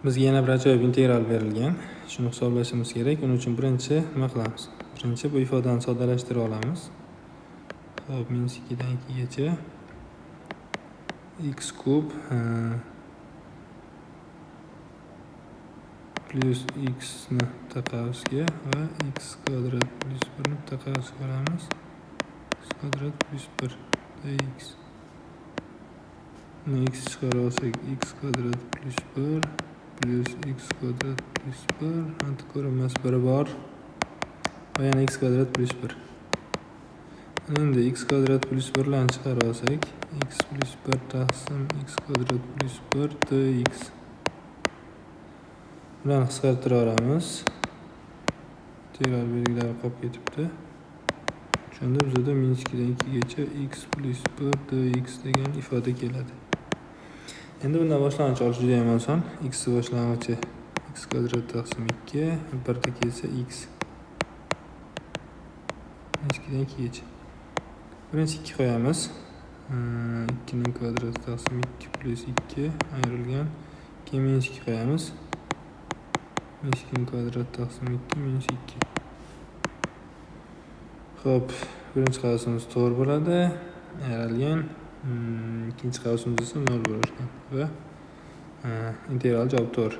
Bizga yana bir ajoyib integral berilgan. Shuni hisoblashimiz kerak. Uning uchun birinchi nima qilamiz? Birinchi bu ifodani soddalashtirib olamiz. Xo'p, minus 2 dan 2 gacha x kub plus x ni bitta qavsga va x kvadrat plus 1 ni bitta qavsga olamiz. X kvadrat plus 1 dx. Buni x chiqarib olsak, x kvadrat plus 1 plus x kvadrat plus 1, anti ko'rinmas biri bor va yana x kvadrat plus 1. Endi x kvadrat plus 1 larni chiqarib olsak, x plus 1 taqsim x kvadrat plus 1 dx. Bularni qisqartira olamiz. Integral belgilari qolib ketibdi. Shunda bizda minus 2 dan 2 gacha x plus 1 dx degan ifoda keladi. Endi bundan boshlang'ich olish juda ham oson. X boshlang'ichi x kvadrat taqsim 2, 1 da kelsa x. Minus 2 dan 2 gacha. Birinchi 2 qo'yamiz. 2 ning kvadrati taqsim 2 plus 2 ayrilgan. Keyin minus 2 qo'yamiz. Minus 2 ning kvadrati taqsim 2 minus 2. Xo'p, birinchi qavsimiz 4 bo'ladi. Ayrilgan. Ikkinchi qavsimiz esa 0 bo'lar ekan va integral javob 4.